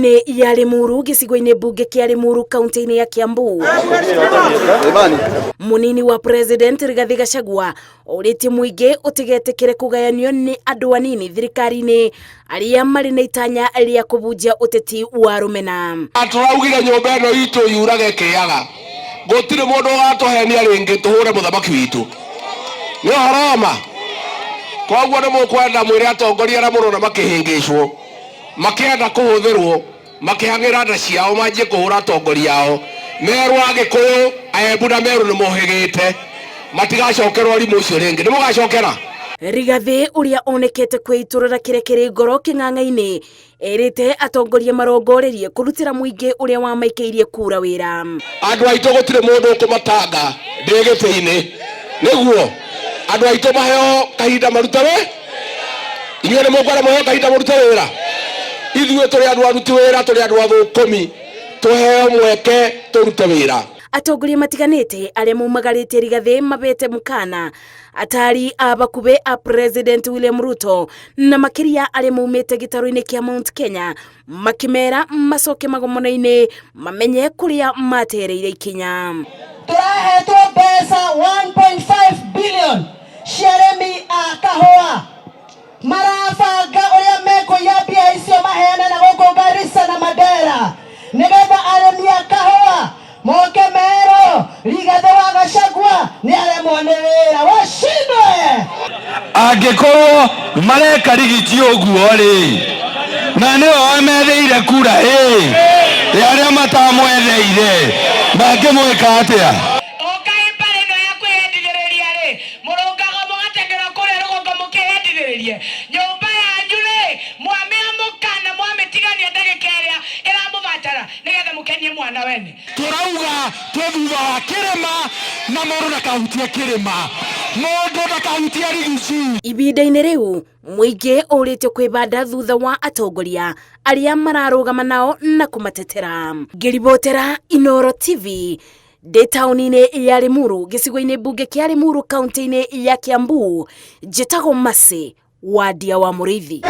Taũni-inĩ ya Limuru gĩcigo-inĩ mbunge kĩa Limuru kaunti-inĩ ya Kiambu, munini wa president Rigathi Gachagua orĩtie mũingĩ ũtigetĩkĩre kũgayanio nĩ andũ anini thirikari-inĩ arĩa marĩ na itanya rĩa kũbunjia ũteti wa rũmena. Tũraugire nyũmba ĩno itũ yurage kĩaga, gũtirĩ mũndũ ũgatũhenia rĩngĩ, tũhũre mũthamaki witũ nĩ ũhoro ma. Koguo nĩ mũkwenda mwĩre atongoria arĩa mũrona makĩhĩngĩcwo, makĩenda kũhũthĩrwo, makĩhang'ĩra nda ciao, manjie kũhũra atongoria ao, merwo Agĩkũyũ, Aembu na Meru nĩ mohĩgĩte, matigacokerwo rimũ ũcio rĩngĩ. Nĩ mũgacokera. Rigathi ũrĩa onekete kwĩitũrũra kĩrĩa kĩrĩ ngoro kĩng'ang'a-inĩ erĩte atongoria marongorerie kũrutĩra mũingĩ ũrĩa wamaikĩirie kura wĩra. Andũ aitũ gũtirĩ mũndũ ũkũmatanga ndĩ gĩtĩ-inĩ, nĩguo andũ aitũ maheo kahinda marute wĩ inyuĩ nĩ mũkwenda mũheo kahinda mũrute wĩra. Ithuĩ tũrĩ andũ aruti wĩra, tũrĩ andũ athũkũmi, tũheo mweke tũrute wĩra. Atongoria matiganĩte arĩa maumagarĩtie Rigathi mabete mukana atari a bakube a President William Ruto na makĩria arĩa maumĩte gĩtarũ-inĩ kĩa Mount Kenya, makĩmera macoke magomano-inĩ mamenye kũrĩa matereire ikinya. Tũrahetwo mbeca 1.5 billion cia arĩmi a kahũa, marabanga ũrĩa mekũiya mbia icio maheane na gũkũ Garissa na Mandera, nĩgetha arĩmi a kahũa moke merwo Rigathi wa Gachagua nĩ aremwo nĩ wĩra, washindwe. Angĩkorwo mareka rigiti ũguo rĩ, na nĩwe wametheire kura ĩ ya arĩa matamwetheire, mangĩmwĩka atĩa? Ũkai mbarĩ ĩno ya kwĩyendithĩrĩria rĩ, mũrũngago mũgateng'era kũrĩa rũgongo mũkĩyendithĩrĩrie nyũmba yanyu rĩ, mwamĩamũka na mwamĩtigania ndagĩka ĩrĩa ĩramũbatara nĩgetha mũkenie mwana wene. Tũrauga twĩ thutha wa kĩrĩma, na mũndũ ndakahutie kĩrĩma, mũndũ ndakahutie Rigathi. Ibinda-inĩ rĩu mũingĩ ũrĩtio kwĩbanda thutha wa atongoria arĩa mararũgama nao na kũmatetera. Ngĩribotera Inoro TV ndĩ taũni-inĩ ya Limuru gĩcigo-inĩ mbunge kĩa Limuru kaunti-inĩ ya Kiambu, njĩtagwo Mercy Wandia wa Mũrĩithi.